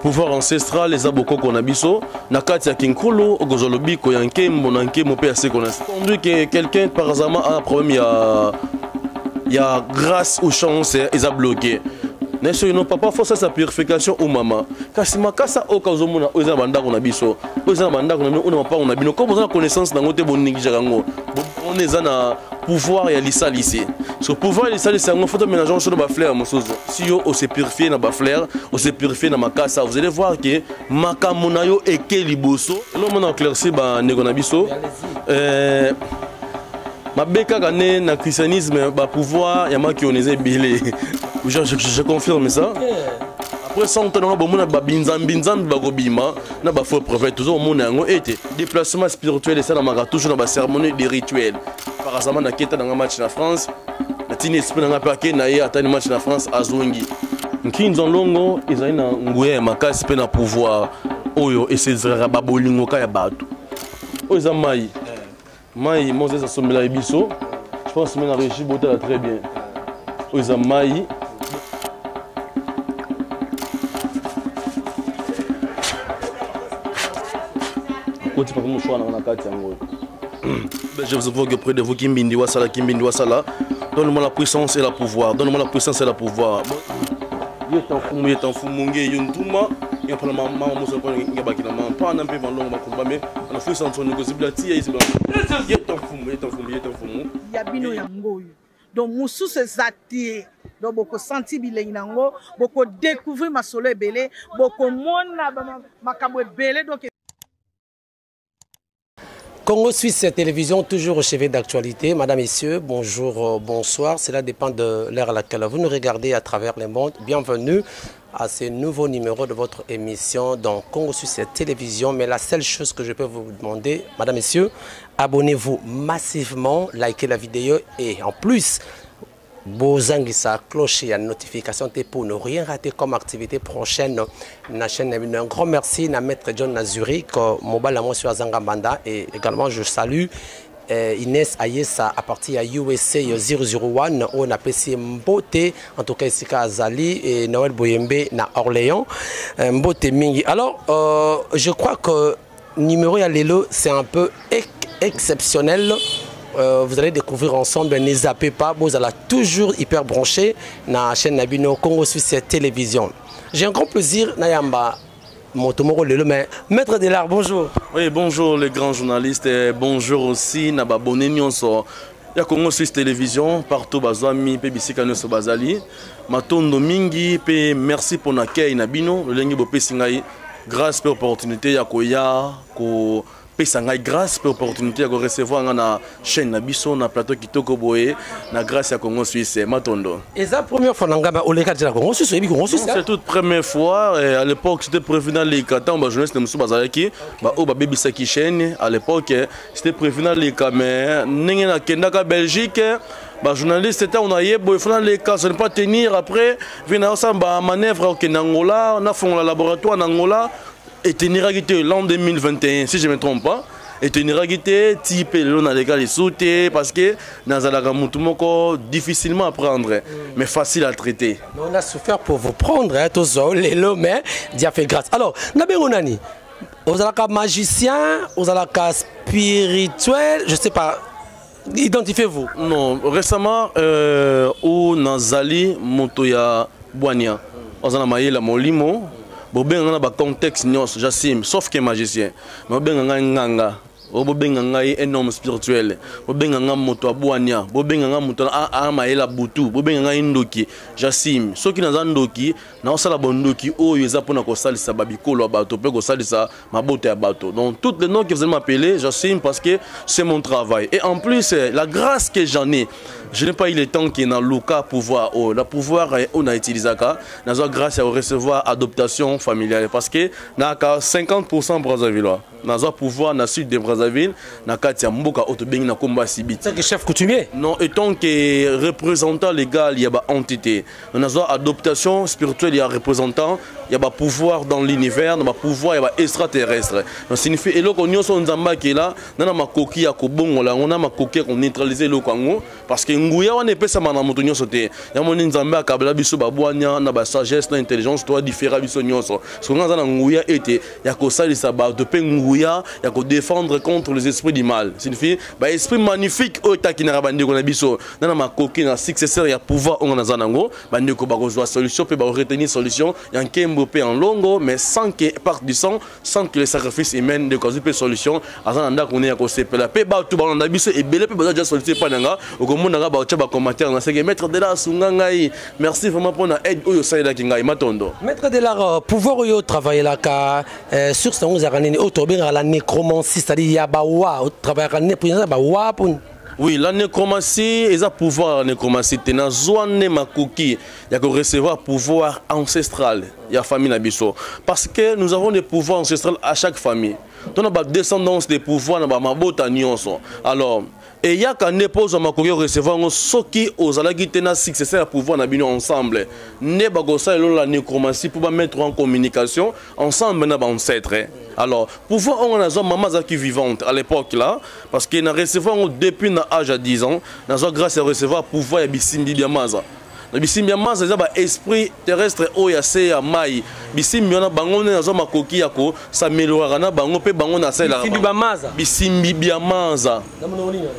Pouvoir ancestral eza bokoko na biso na kati ya kinkulu okozwa lobiko ya nkembo na nkembo mpe ya seko na conduit que quelqu'un par hasard a un problème ya grâce ou chance eza bloqué na soki no papa faut sa purification ou mama kasi makasa oyo kazomona oyo eza na bandako na biso oyo eza na bandako na bino oyo na mapango na bino comme oza na connaissance nango te boningijaka yango bona eza na pouvoir ya lisalisi so pouvoir ya lisalisi yango faut tomélange yango so na bafleur mosusu. Si yo ose purifie na bafleur, ose purifie na makasa, vous allez voir que makambo na yo eke liboso. Elomona éclairci bandeko na biso, mabe kaka nde na christianisme bapouvoir ya makiona eza ebele. Je confirme ça. Après 100 ans bomona babinzambi nzambi bakobima na bafaux prophète. Toza komona yango ete déplacement spirituel esalamaka toujours na bacérémonie de rituel. Par exemple, naketa nanga match na France, natini esprit nanga mpe ake na ye atani match na France, azongi. Nkinzo longo ezali na nguya ya makasi mpe na pouvoir oyo eseziraka babolingo ka ya bato. Oyo eza mai mai Moses asombelaki biso. Je pense me na régie botala très bien, oyo eza mai. Koti papa moshwana nanga na kati yango. Je vous invoque auprès de vous, Kimbindi Wasala, Kimbindi Wasala. Donne-moi la puissance et la pouvoir. Donne-moi la puissance et la pouvoir. Yeta mfumu, yeta mfumu, nge yontuma. Ya pala mama muso kwa nge baki na mama. Pa na mpe malongo makumba me. Ana fuisa nsoni ko zibla tia izibla. Yeta mfumu, yeta mfumu, yeta mfumu. Ya bino ya ngoyo. Donc mususu eza te. Donc boko senti bilengi nango, boko découvrir masolo ebele, boko mona makambo ebele. Donc Congo Suisse Télévision, toujours au chevet d'actualité. Madame, Messieurs, bonjour, bonsoir. Cela dépend de l'heure à laquelle vous nous regardez à travers le monde. Bienvenue à ce nouveau numéro de votre émission dans Congo Suisse Télévision. Mais la seule chose que je peux vous demander, Madame, Messieurs, abonnez-vous massivement, likez la vidéo et en plus, bozangisa cloche ya notification te pour ne rien rater comme activité prochaine na chaîne. Un grand merci na maître John na Zurich, mobile moi sur Azanga Mbanda, et également je salue Inès Ayessa à partir ya USA 001 on a apprécié Mbote en tout cas ici Azali et Noël Boyembe na Orléans, Mbote mingi. Alors je crois que numéro ya lelo c'est un peu exceptionnel. Vous allez découvrir ensemble, ne zappez pas, vous allez toujours hyper branché dans la chaîne Nabino Congo Suisse Télévision. J'ai un grand plaisir, Nayamba Motomoro Lelo, mais maître de l'art, bonjour. Oui, bonjour les grands journalistes et bonjour aussi Nababone Nyonso. Ya Congo Suisse Télévision, partout bazwami pe bisika nyonso bazali. Matondo mingi pe merci pour l'accueil na bino, lolenge bopesi ngai grâce pe opportunité ya koya ko pesa ngai grâce pe opportunité ya ko recevoir nga na chaîne na biso na plateau kitoko boye na grâce ya Congo Suisse. Matondo. Et ça première fois nanga ba oleka de la Congo Suisse, oyebi Congo Suisse? Non, c'est toute première fois. Et à l'époque c'était prévu dans les temps ba jeunesse na musu bazalaki ba o ba bebisaki chaîne à l'époque c'était prévu dans les cas, mais ndenge na kendaka Belgique ba journaliste était on a yebo, il faut dans les cas, ce n'est pas tenir après vient na ba manœuvre au Angola, na fond la laboratoire en Angola et tenir te l'an 2021 si je me trompe pas, et tenir te type le na les cas les sauter parce que nazalaka mutu moko difficilement à prendre mais facile à traiter. Mais on a souffert pour vous prendre, hein, tous lelo, mais Dieu a fait grâce. Alors nabengo nani? Ozalaka magicien, ozalaka spirituel, je sais pas. Identifiez-vous. Non, récemment au Nazali Motoya Bwania, ozana mayela molimo, bobenga na ba contexte nyonso, j'assume, sauf que magicien. Mais bobenga nga nganga, bobenga ngai un homme spirituel, bobenga nga moto ya bwania, bobenga nga moto a mayela butu, bobenga ngai ndoki, j'assume. Soki naza ndoki, na osala bondoki oyo eza pona kosalisa ba bikolo ya bato pe kosalisa mabota ya bato. Donc toutes les noms que vous allez m'appeler, j'assume parce que c'est mon travail. Et en plus, la grâce que j'en ai, je n'ai pas eu le temps qui est dans Luka pouvoir, oh, la pouvoir on a utilisé ça, n'a pas grâce à recevoir adoptation familiale parce que n'a qu'à 50% Brazzavillois. N'a pas pouvoir na sud de Brazzaville, na kati ya mboka oto bengi na komba Sibiti. C'est que chef coutumier? Non, étant que représentant légal, il y a ba entité. On a adoptation spirituelle, il y a représentant. ya bapouvoir dans l'univers, na bapouvoir ya baextraterrestre. Donc signifie eloko nyonso Nzambe akela na na makoki ya kobongola yango, na makoki ya koneutraliser eloko yango, parce que nguya wana epesama na moto nyonso te. Yamoni Nzambe akabela biso babwanya na basagesse na intelligence to adifférer biso nyonso. Soki nga aza na nguya ete ya kosalisa bato mpe nguya ya kodéfendre contre les esprits du mal, signifie baesprit magnifique oyo etakinaka bandeko na biso, na na makoki na successeur ya pouvoir oyo naza nango, bandeko bakozwa solution mpe bakoretenir solution ya nkembo mpe ya nlongo, mais sans que part du sang, sans que le sacrifice humain. Ndeko azwi mpe solution, aza na ndako ne ya kosepela, mpe bato balanda biso ebele mpe baza déjà solution epai na nga. Okomonaka baotya bacommentaire na seke: "Maître de la, asunga ngai, merci vraiment mpona aide oyo osalelaki ngai, matondo." Maître de l'art, pouvoir oyo travaillelaka, source yango ezalaka nini? Oyo tobengaka la nécromancie, c'est-à-dire ya bawa, otravaillaka ne bawa? Oui, la nécromancie eza pouvoir ya nécromancie te. Nazwa nde makoki ya korecevoir pouvoir ancestral ya famille na biso, parce que nous avons des pouvoirs ancestrales à chaque famille. Tona badescendance des pouvoirs na bamabota nyonso. Alors eyaka nde mpo ozwa makoki orecevoir yango, soki ozalaki te na successeur ya pouvoir na bino ensemble, nde bakosalela la nécromancie mpo bamettre en communication ensemble na baancêtre. Alors pouvoir oyo nazwa, mama azalaki vivante à l'époque là, parce que na recevoir yango depuis na âge ya 10 ans. Nazwa grâce ya recevoir pouvoir ya bisimbi bya maza. Na bisimbi ya maza eza baesprit terrestre oyo ya se ya mai. Bisimbi wana, bango nde nazwa makoki ya kosamelioraka na bango, mpe bango nasalelaka. Bisimbi bya maza,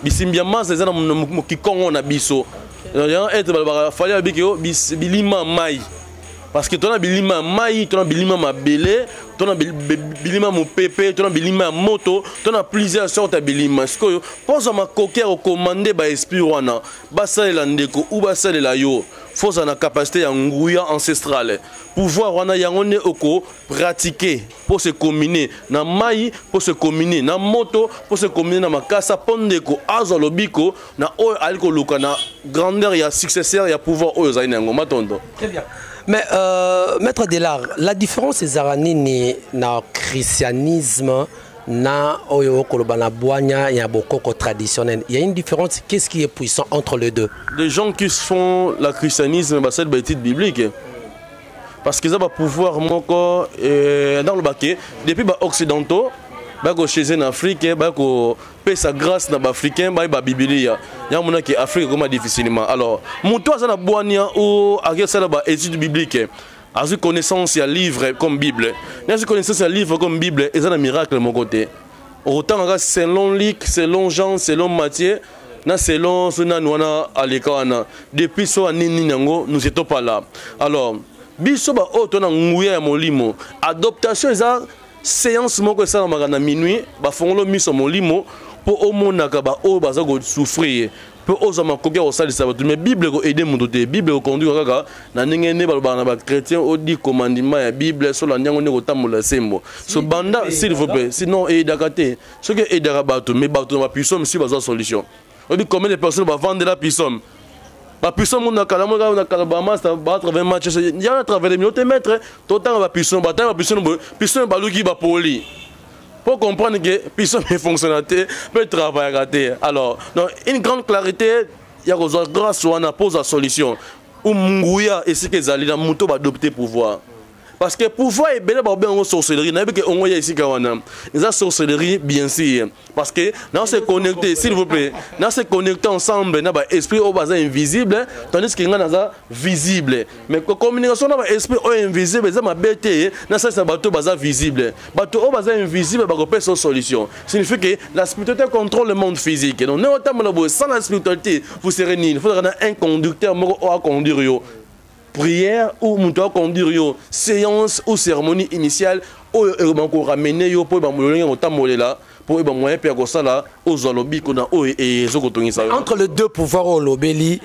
bisimbi ya maza eza na mokikongo na biso ete balobaka fali babiki yo bilima mai, parce que tona bilima ya mai, tona bilima mabele, tona bilima mopepe, tona bilima ya moto, tona plusieurs sortes ya bilima. Sikoyo mpo ozwa makoki ya kocommander baesprit wana basalela ndeko ou basalela yo, faut ozala na capacité ya nguya ancestrale. Pouvoir wana, yango nde okopratike mpo se combiner na mai, mpo se combiner na moto, mpo se combiner na makasa, mpo ndeko azwa lobiko na oyo ali koluka na grandeur ya successeur ya pouvoir oyo ozali na yango. Matondo. Très bien. Mais Maître Delar, la différence ezalaka nini na christianisme na oyo okoloba na bwanya ya bokoko traditionnel? Il y a une différence? Qu'est-ce qui est puissant entre les deux? Les gens qui font la christianisme basali baétude biblique, parce que eza bapouvoir moko dans ke depuis baoccidentaux bakochese na Afrique, bakopesa grâce na baafricain bayeba Bibilia yango, monaki Afrique ekoma difficilement. Alors moto aza na bwania o akosala baétude biblique, azwi connaissance ya livre comme Bible, ni azwi connaissance ya livre comme Bible, eza na miracle moko te. Okotangaka selon Luc, selon Jean, selon Matthieu na selon so nani wana aleka wana depuis so ya nini nini yango, nous étions pas là. Alors biso baoyo to na nguya ya molimo, adoptation eza séance moko esalamaka na minuit, bafongolo miso molimo mpo omonaka baoyo baza kosouffrir mpe ozwa makoki ya kosalisa bato. Mais Bible ekoaider moto te. Bible ekoconduire kaka na ndenge nde balobaka na bachrétien odi commandement ya Bible, so olandi yango nde kotambola sembo. So banda, s'il vous plaît, sinon eyedaka te. Soki eyedaka bato, mais bato na bapuissant mosusu bazwa solution. Oyebi combien de personnes bavandela puissant, bapuissant mo na kala mo na kala, bamaster batravers match ya na travers mino te, maître totanga bapuissant, batanga bapuissant boye, puissant baluki bapoli pour comprendre que puissant ne fonctionne te, peut travailler te. Alors donc une grande clarité ya kozwa grâce wana mpo ozwa solution ou nguya esika ezali na moto baadopte pouvoir, parce que pouvoir ebele baobenga yango sorcellerie. Nayebi ke ongo ya esika wana eza sorcellerie, bien sûr, parce que na se connecté, s'il vous plaît, na se connecté ensemble na baesprit oyo baza invisible, tandis que nga naza visible. Mais communication na baesprit oyo invisible eza mabe te. Nasalisa bato baza visible, bato oyo baza invisible bakopesa solution. Signifie que la spiritualité contrôle le monde physique. Donc ne otambola boye, sans la spiritualité, vous serez nul. Il faudra na un conducteur moko oyo aconduire yo prière, ou moto aconduire yo séance ou cérémonie initiale oyo ekoma koramener yo mpo oyeba lolenge kotambolela, mpo oyeba moyen mpe ya kosala ozwa lobiko na oyo ezokotongisa yo. Entre les deux pouvoirs oyo olobeli,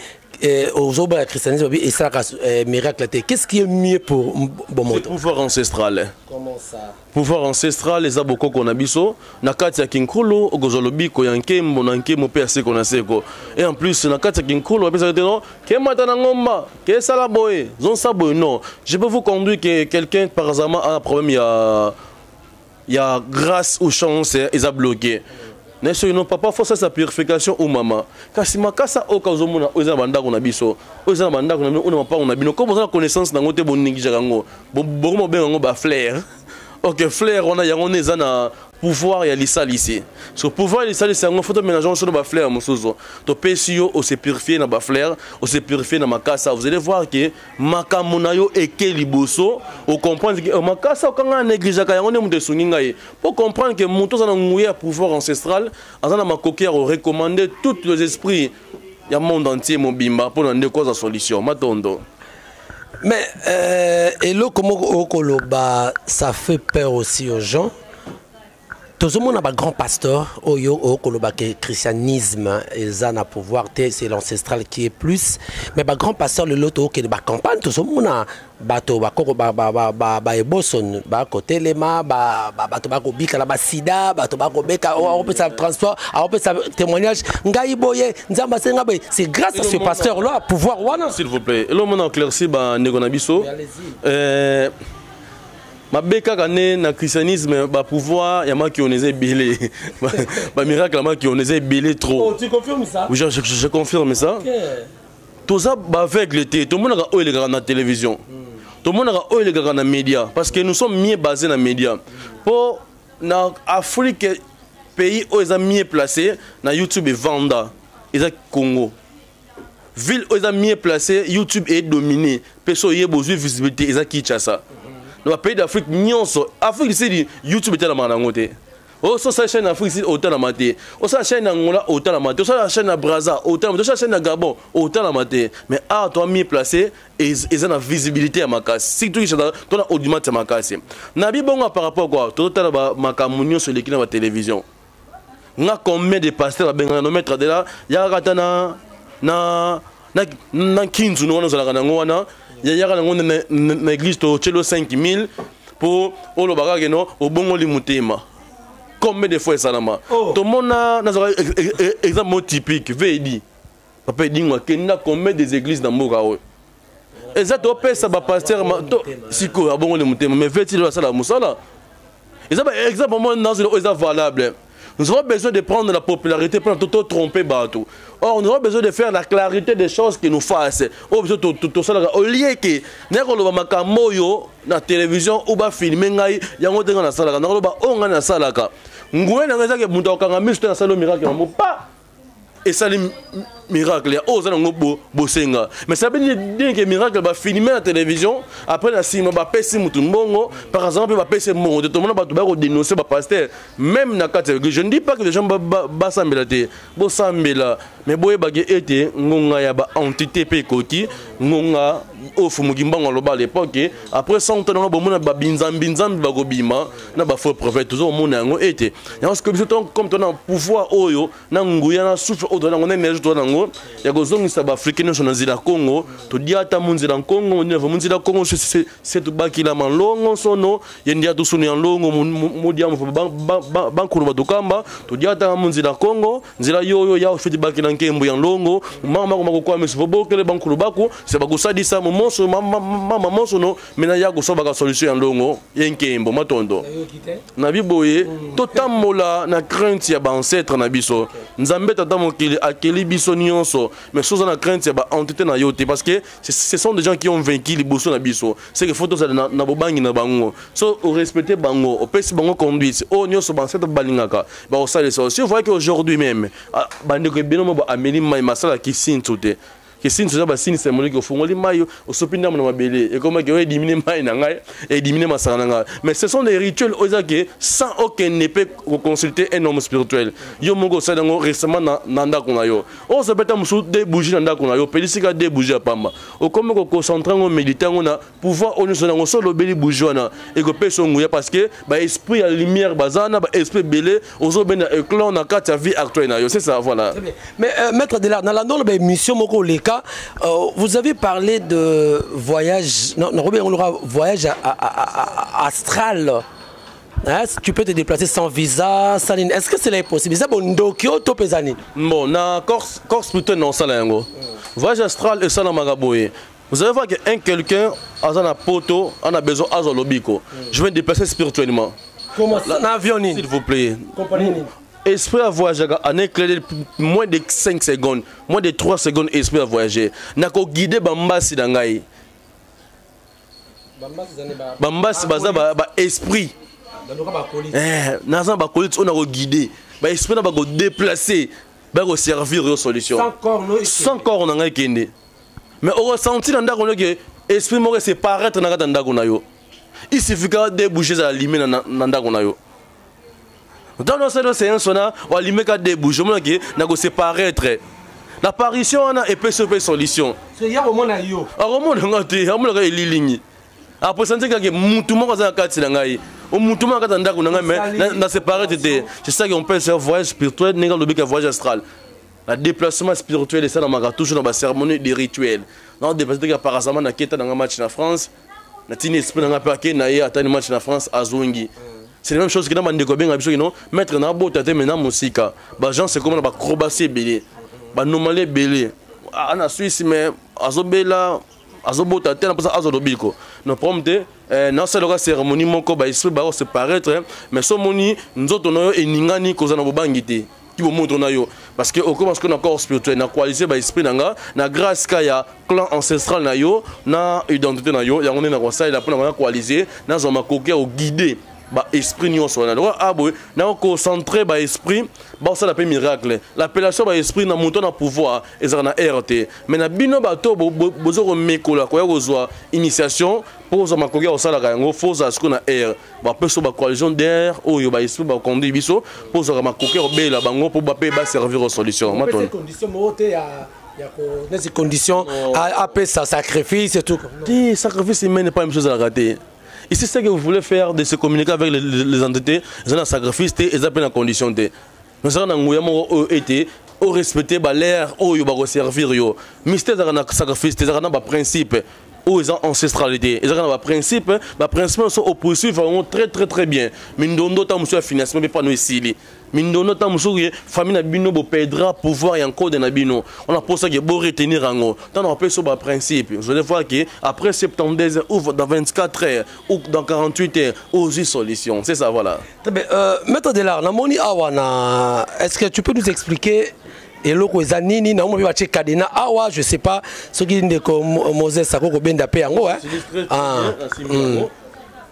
ozoba ya christianisme babi esalaka miracle te, qu'est-ce qui est mieux pour bomoto? Pouvoir ancestral. Comment ça? Pouvoir ancestral eza bokoko na biso. Na kati ya kinkulu okozwa lobiko ya nkembo na nkembo mpe ya seko na seko. Et en plus, na kati ya kinkulu bapesaka te non kemata na ngomba, kesala boye, zonsa boye. Non, je peux vous conduire que quelqu'un par exemple a un problème ya grâce ou chance eza bloqué. Na soki no papa faut sa purification ou mama. Kasi makasa oyo kazomona oyo eza na bandako na biso, oyo eza na bandako na bino, oyo na mapango na bino, comme boza na connaissance nango te, boningisaka yango, bokoma bobenga yango bafleur. Ok, fleur wana yango nde eza na pouvoir ya lisalisi. So pouvoir ya lisalisi yango, faut tomélange yango so na bafleur mosusu. Topesi yo, ose purifie na bafleur, ose purifie na makasa. Vous allez voir que makambo na yo eke liboso. Ocomprendre que makasa okanga négligeaka yango nde moto esungi ngai. Po comprendre que moto aza na nguya ya pouvoir ancestral, aza na makoki ya korecommander tous les esprits ya monde entier mobimba mpona ndeko aza solution. Matondo. Mais eloko moko okoloba, ça fait peur aussi aux gens. Tozomona bagrand pasteur oyo okoloba ke christianisme eza na pouvoir te, c'est l'ancestral qui est plus. Mais bagrand pasteur lelo tookende bacampagne, tozomona bato bakoko baeboso bakotelema, bato bakobika na basida, bato bakobeka, akopesa transport, akopesa témoignage: ngai boye, Nzambe asenga boye. C'est grâce à ce pasteur là pouvoir wana. S'il vous plaît, eloko mona éclairci bandeko na biso. Mabe kaka nde na christianisme, bapouvoir ya makiona eza ebele, bamiracle ya makiona eza ebele trop. Oh, tu confirmes ça? Oui, je confirme ça. Toza baaveugle te. Tomonaka oyo elekaka na télévision, tomonaka oyo elekaka na média, parce que nous sommes mieux basés na média. Mpo na Afrique, pays oyo eza mieux placé na YouTube evanda eza Congo. Ville oyo eza mieux placé, YouTube edomine mpe so oyeba ozwi visibilité, eza Kinshasa. Na bapays d'Afrique nyonso, Afrique du Sud, YouTube etalamaka nango te. Osala chaîne na Afrique du Sud, otalama te. Osala chaîne na Angola, otalama te. Osala chaîne na Braza, otalama te. Osala chaîne na Gabon, otalama te. Mais awa toa mieux placé, eza na visibilité ya makasi, surtout Kinshasa, to na audimat ya makasi na bibongo par rapport quoi. Tozotala makambo nyonso eleki na batélévision. Nga, combien de pasteurs babengaka no: "Maître de la, yakaka ata na nkinzu no wana ozalaka nango wana, yaka nango na église, totielo 5000 mpo olobaka ke no obongoli motema." Combien de fois esalama? Oh. Tomona, nazalaka exemple mo typique, vedi papa Edingo akenda combien des églises na mboka oyo eza topesa bapasteur sikoyo abongoli motema, mais veti lelo asala mosala. Eza ba exemple mo nazela oyo eza valable. Nous avons besoin de prendre la popularité pour tout tromper bato. Or, nous avons besoin de faire la clarité des choses qui nous fassent. Oyo biso tosalaka, au lieu que nakoloba makambo oyo na télévision ou bafilme ngai, yango te. Ngai nasalaka, nakoloba oyo ngai nasalaka. Nguye na ngai ezake moto akokanga miso te, nasali miracle yango pa esali miracle ya oyo oza nango bosenga. Mais ça veut dire que miracle bafilme na télévision, après na nsima bapesi mutu mbongo. Par exemple, bapesi mbongo te. Tomona bato baya kodénoncer bapasteur même na kati ya église. Je ne dis pas que les gens basambela te. Bosambela, mais boyebaki ete ngonga ya baentité mpe ekoki. Ngonga oyo fumuki mbango aloba à l'époque, après 100 ans nango bomona babinzambi-nzambi bakobima na bafaux prophète. Tozomona yango ete yango sikoyo biso comme to na pouvoir oyo, na nguya, na souffle oyo toza nango, na énergie toza nango ya kozongisa baafricain nyonso na nzela Kongo. Todia ata mu nzela Nkongo, mu nzela Kongo se tobakila malongo nsono ye ndia tosunu ya nlongo modia bankulu batokamba. Todia ata mu nzela Kongo, nzela yoyo ya ofeti bakila nkembo ya nlongo mama mako makokwamisa fo bokele bankulu baku se bakosalisa momonso mama monsono mena ya kosobaka solution ya nlongo ye nkembo. Matondo na biboye. Totambola na crainte ya baancêtre na biso. Nzambe tata mokili akeli biso nyonso, mais soza na crainte ya baentité na yo te, parce que ce sont des gens qui ont vaincu liboso na biso. C'est que faut tozala na bobangi na bango. So orespecte bango, opesi bango conduite oyo nyonso baancêtre balingaka, bakosalisa. Si vous voyez qu'aujourd'hui même, bandeko ebele mo baameli mai masalaki sintu te, kisintu eza basigne symbolique. Ofungoli mai, osopi ndambo na mabele, ekomaki oyo edimine mai na ngai, edimine masanga na ngai. Mais ce sont des rituels oyo eza ke sans okende mpe koconsulter un homme spirituel, yo moko osali yango récemment na ndako na yo. Oyo osopeta mosusu de bougie na ndako na yo, opelisika de bougie ya pamba, okomi koconcentre yango, médite yango na pouvoir oyo nyonso yango. So olobeli bougie wana, ekopesa yo nguya, parce que baesprit ya lumière baza na baesprit ebele, ozobenda éclat na kati ya vie actuelle na yo. C'est ça, voilà. Mais maître Adelard, dans la émission moko leka, vous avez parlé de voyage, non, non, on aura voyage astral. Hein, tu peux te déplacer sans visa, sans nini. Est-ce que cela est possible? Ça bon ndokio to pezani. Bon, na corps plutôt non sala yango. Voyage astral et sala magaboye. Vous allez voir que un quelqu'un a na poto, on a besoin azwa lobiko. Je vais me déplacer spirituellement. Comment ça? Na avion nini? S'il vous plaît. Compagnie nini? Esprit avoyageaka en éclair de moins de 5 secondes, moins de 3 secondes, esprit avoyage. Nakoguide bambasi na ngai. Bambasi baza ba esprit. Naza bakoliti oyo nakoguide baesprit na bakodeplace, bakoservir yo solution sans corps na ngai ekende. Mais oresenti na ndako noke esprit moko ese paraître na kati ya ndako na yo. Il suffit kaka de bouger ezala lime na ndako na yo. Ntango osali séance wana, oalime ka de bouger, omonake nakose paraître. L'apparition wana epesi yo mpe solution. Akomona nga te, amonaka elilingi. Apresente kaka mutu moko aza na kati na ngai, mutu moko na kati ya ndako na ngai, mais na se paraître te. C'est ça qu'on peut faire voyage spirituel, ndenge alobika voyage astral. Na déplacement spirituel esalamaka toujours na bacérémonie de rituel. Na déplace teke par hasard, naketa nanga match na France, natini esprit nanga mpe ake na ye, atani match na France, azongi. C'est la même chose que na bandeko abenga biso kino maître na abota te, mais na mosika baagence ekoma na baacrobatie ebele, banomale ebele na Suisse, mais azobela, azobota te, na mposa azwa lobiko no problème te. Nasalaka cérémonie moko, baesprit bako se paraître, mais so omoni nzoto na yo eningani, kozala na bobangi te ki bomoto na yo, parce que okoma sikoyo na corps spirituel. Na coalise baesprit na nga na grâce ka ya clan ancestral na yo, na identité na yo. Yango nde na kosalela mpona na coalise, nazwa makoki ya koguide baesprit nyonso wana. Lokola aboye nakoconcentre baesprit, basala mpe miracle. L'appellation baesprit na moto na pouvoir ezalaka na aire te, mais na bino bato boza komekola koya kozwa initiation mpo kozwa makoki ya kosalaka yango, fo ozala sikoyo na aire. Bapesa bacoalition d'air oyo baesprit baconduire biso mpo ozwaka makoki ya kobelela bango mpo bape baservir aux solutions. Neti condition apesa sacrifice et tout? Te, sacrifice humain pas même chose ezalaka te. Ici, ce que vous voulez faire de se communiquer avec les entités, c'est un sacrifice, et ça la condition. Nous avons un moko été au respecter l'air oyo ba servir yo. Mystère un sacrifice, c'est un principe oyo eza ancestralité, ezalaka na baprincipe. Baprincipe nyonso opoursuivre yango très très très bien. Mindondo, ntango mosusu ya financement mpe pano esili, mindondo ntango mosusu ye famille na bino boperdra pouvoir ya nkode na bino, on a mposaki boretenir yango. Ntango bapesi yo baprincipe, vous allez voir que après 72 heures ou dans 24 heures ou dans 48 heures, ozwi solution. C'est ça, voilà. Très bien. Maître Delar, namoni awa na, est-ce que tu peux nous expliquer eloko eza nini? Na omo mpe batie cadenas awa, je sais pas soki ndeko Moses akoki kobenda mpe yango.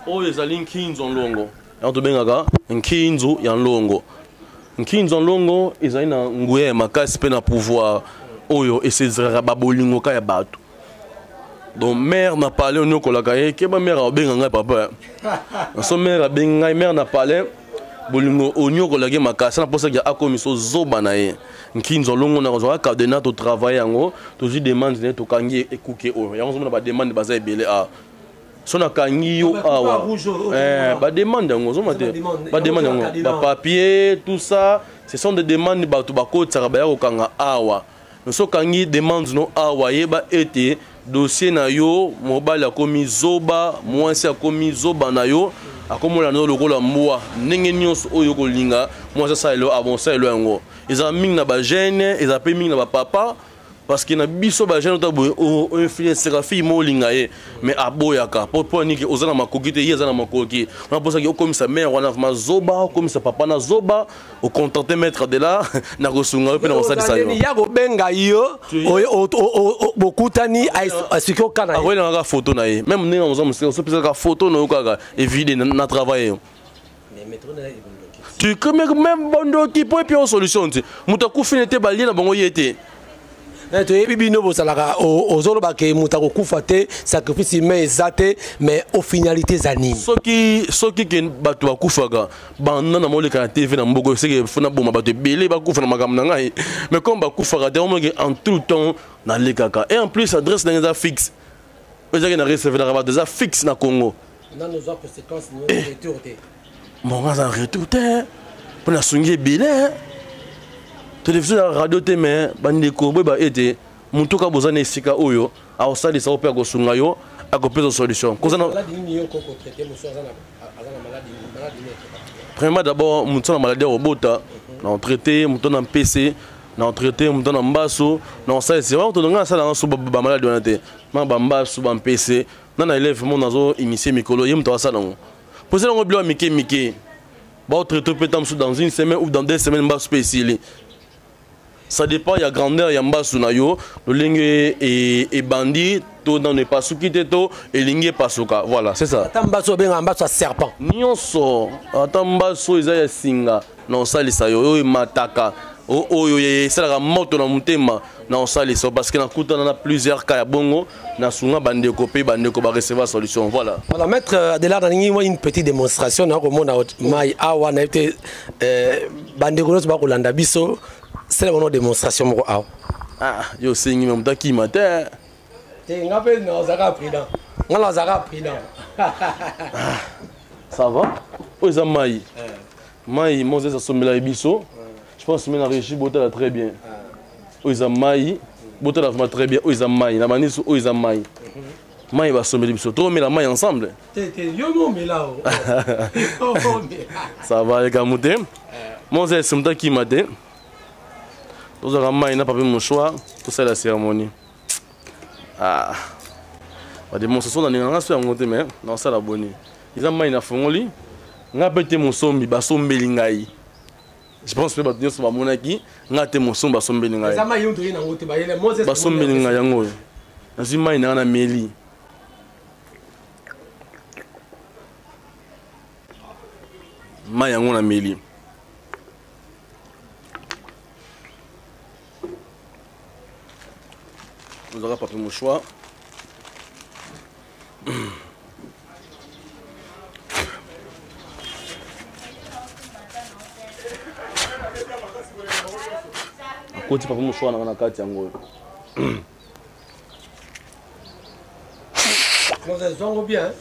Oyo ezali nkinzo nlongo, yango tobengaka nkinzu ya nlongo. Nkinzu ya nlongo ezali na nguya ya makasi mpe na pouvoir oyo esezeraka babolingo ka ya bato. Donc mare na palais onyokolaka ye, keba, mare aobenga ngai papa. So mare abengi ngai, mare na palais, bolingo onyokolaki makasi na mposaki akomisa zoba na ye. Nkinzo alongo na kozwaka cadenas, totravaille yango, tozwi demande ne, tokangi ekuke oyo. Yango ozomona bademande baza ebele awa. So nakangi yo awa, bademande yango ozomona te, bademande yango, bapapier, tout ça, ce sont des demandes bato bakotisaka, baya kokanga awa. So okangi demande no awa, yeba ete dossier na yo, mobali akomi zoba, mwasi akomi zoba na yo, akomona no lokola mbwa. Ndenge nyonso oyo kolinga mwasi asalelo, abonsalelo yango. Ezala mingi na bajeune, ezala mpe mingi na bapapa, parce que na biso bajeune ota boye oinfluenceka fille mo olinga ye, mais aboyaka po niki oza na makoki te, ye aza na makoki wana. Mposaki okomisa mare wana vraiment zoba, okomisa papa na zoba, ocontente maître de la na kosunga yo mpe na kosalisa yo. Ya kobenga yo, bokutani, asiki okana. Akoyelanga kaka photo na ye, même ndenge oza mosika, osopesaka photo na yo kaka evide na travail yo. Tu même bondoki po epi solution te, moto akufi ne te, balie na bango ye te. Toyebi bino bozalaka, ozoloba ke moto akokufa te, sacrifice humain eza te, mais au finalité eza nini? Soki ke bato bakufaka banda na moleka na TV na mboka, seke fona boma bato ebele bakufa na makambo na ngai. Mais comme bakufaka te, omoke en tout temps nalekaka. Et en plus, adresse ndenge eza fixe, oyo ezalaki na recevenaka bato, eza fixe na Congo. Bon, aza retour te mpo nasungi ebele télévision ya radio te. Mais bandeko, boyeba ete motu kaka boza na esika oyo akosalisa yo mpe akosunga yo, akopesa solution. Premièrement, d'abord, motu na maladie akobota na traité, motu na mpese na traité, motu na mbaso na kosalisa wana. Moto ngai asalanga so bamaladi wana te, ma bambaso, bampese na élève mo nazo initie mikolo, ye moto asala yango, posela yango biloko ya mike mike. Baotraite mpe ta mosusu dans une semaine ou dans 2 semaines, mbasu mpe esili. Ça dépend ya grandeur ya mbasu na yo, lolenge ebandi to nano epasuki te to elingi epasuka. Voilà, c'est ça. Ata mbasu obengaka mbasu ya serpent? Nyonso, ata mbasu eza ya singa na osalisa yo, oyo emataka, oyo esalaka moto na motema na osalisa, parce que nakutana na plusieurs cas ya bongo, nasunga bandeko mpe bandeko barecevoir solution. Voilà. Voilà, maître Adelard, nalingi mwa une petite démonstration. Nakomona mai awa, nayebi te bandeko nyonso bakolanda biso, sala bango démonstration moko awa. Ah, yo osengi me moto akima te. Te, nga mpe nazalaka prudent, nga nazalaka prudent. Ça va, oyo eza mai, mai Moses asombelaki biso. Je pense me na régi, botala très bien, oyo eza mai. Botala vraiment très bien, oyo eza mai na baniso, oyo eza mai, mai basombeli biso. Tokomela mai ensemble. Te te, yo momela o. Ça va, ekamu te. Moses, moto akima te. Tozwaka mai na papier mouchoir, tosala cérémonie. Ah, badémonstration nalinganga so yango te, mais naosala boni? Eza mai nafongoli nga mpe te, mosombi basombeli ngai. Je pense mpe bato nyonso bamonaki nga te, mosombi basombeli ngai. Eza mai yo toye nango te, bayele Moses. Basombeli ngai yango oyo. Nazwi mai na nga na meli mai yango na meli. Ozwaka papier mouchoir. Akoti papier mouchoir nanga na kati yango oyo. Moses, zongo bien.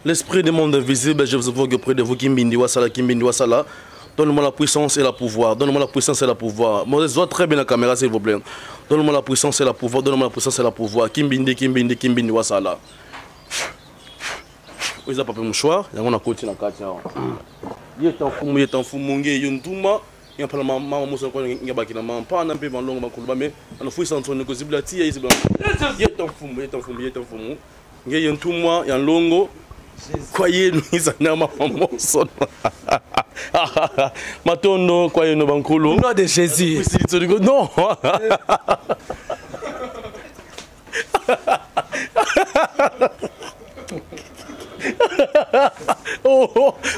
L'esprit du monde invisible, je vous invoque auprès de vous, Kimbindi Wasala, Kimbindi Wasala. Donne-moi la puissance et la pouvoir. Donne-moi la puissance et la pouvoir. Moses, vois très bien la caméra, s'il vous plaît. Donne-moi la puissance et la pouvoir. Donne-moi la puissance et la pouvoir. Kimbindi, Kimbindi, Kimbindi Wasala. Oyo eza papier mouchoir, yango nakoti na kati awa. Ye ta mfumu, ye ta mfumu nge yo ntuma ya pala mama moso ko ngabaki na mampana mpe malongo makolo bame anafwisa nsoni kozibula tia yezibula. Ye ta mfumu, ye ta mfumu, ye ta mfumu nge ye ntumwa ya nlongo kwa yenu izana mama moso matondo kwa yenu bankulu. Au nom de Jésus. Non.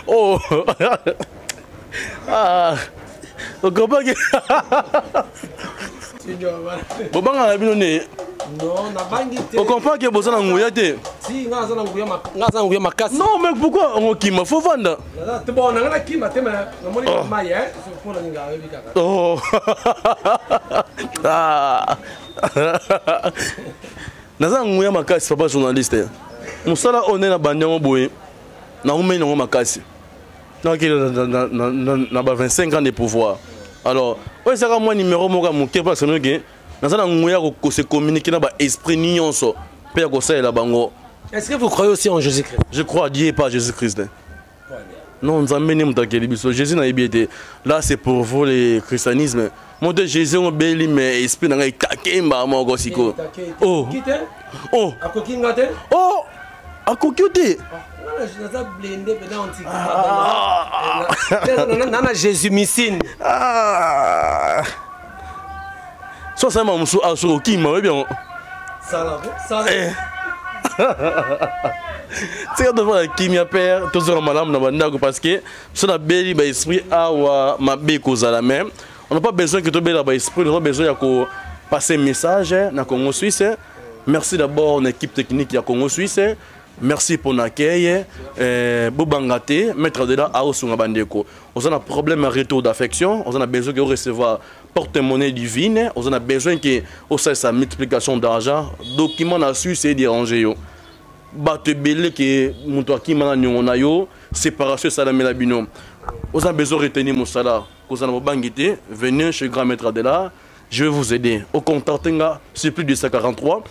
Oh. Ah. Okompa ke bobangaka na bino ne? Non, nabangi te. Okompa ke boza na nguya te? Si, nga aza na nguya, nga aza na nguya makasi. Non, mais pourquoi okokima? Faut vanda. Bon, nanga nakima te, mais namoni mai mpona ninga ayebi kaka. Oh. Ah. Naza na nguya makasi, papa journaliste. Mosala oyo nde na bandi yango boye, naumeli yango makasi, nakeli na ba 25 ans de pouvoir. Alors oyo ezaka mwa numéro moko ya moke mpo asanoki ke naza na nguya kose communiquer na baesprit nyonso mpe ya kosalela bango. Est-ce que vous croyez aussi en Jésus-Christ? Je crois à Dieu et pas à Jésus-Christ. Non, Nzambe nde moto akeli biso. Jésus nayebi ete là, c'est pour vous les christianisme. Moto Jésus obeli, mais esprit na ngai ekakemba moko sikoyo. Oh oh. Akoki nga te. Oh, akoki yo te. Naza blindé mpenza na Jésus misine. So asalama mosusu awa, soki okima, oyebi yango. Sala. Tika tofanda kimia, père. Tozonga malamu na bandako, parce que so nabeli baesprit awa, mabe ekozala. Mais on n'a pas besoin que tobela baesprit, on a besoin ya kopasser message na Congo Suisse. Merci d'abord na équipe technique ya Congo Suisse. Merci pour l'accueil. Bobanga te, maître Adelard aosunga bandeko. Oza na problème ya retour d'affection, oza na besoin ke recevoir porte-monnaie divine, oza na besoin ke osalisa multiplication d'argent, document na Suisse edéranger yo, bato ebele ke moto akima na niongo na yo, séparation esalamela bino, oza na besoin retenir mosala, kozala na bobangi te. Venez chez grand maître Adelard, je vais vous aider. Au contact nga, c'est plus 243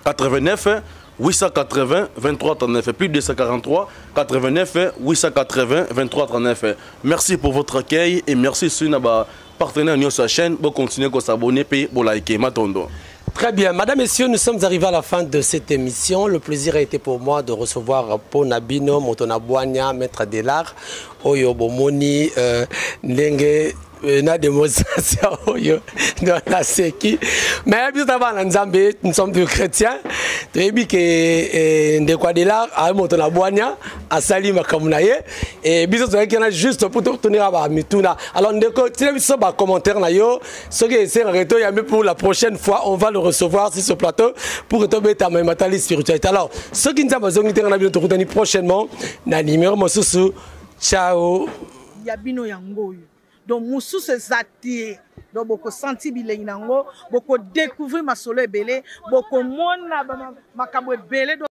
89 880 23 39, plus 243 89 880 23 39. Merci pour votre accueil et merci sur ba partenaire nyonso ya chaîne. Bo continuer ko s'abonner pe bo liker. Matondo. Très bien. Madame, Messieurs, nous sommes arrivés à la fin de cette émission. Le plaisir a été pour moi de recevoir Pona Bino, Moto na Bwania, maître Adelard, Oyo Bomoni, Ndenge, na démonstration oyo naseki. Mais biso ta bana Nzambe, nous sommes des chrétiens, toyebi ke ndeko Adelard aye moto na bwania, asali makambo na ye, e biso tozalaki wana juste pour totonera bamituna. Alors ndeko, tina biso bacommentaire na yo soki esengaka toyambi. Pour la prochaine fois, on va le recevoir sur ce plateau pour tobeta matali spiritualité. Alors soki Nzambe azongi te, na bino tokutani prochainement na numéro mosusu. Ciao. Ya bino yango oyo. Donc mosusu eza te. Donc bokosentir bilengi na yango, bokodécouvrir masolo ebele, bokomona makambo ebele.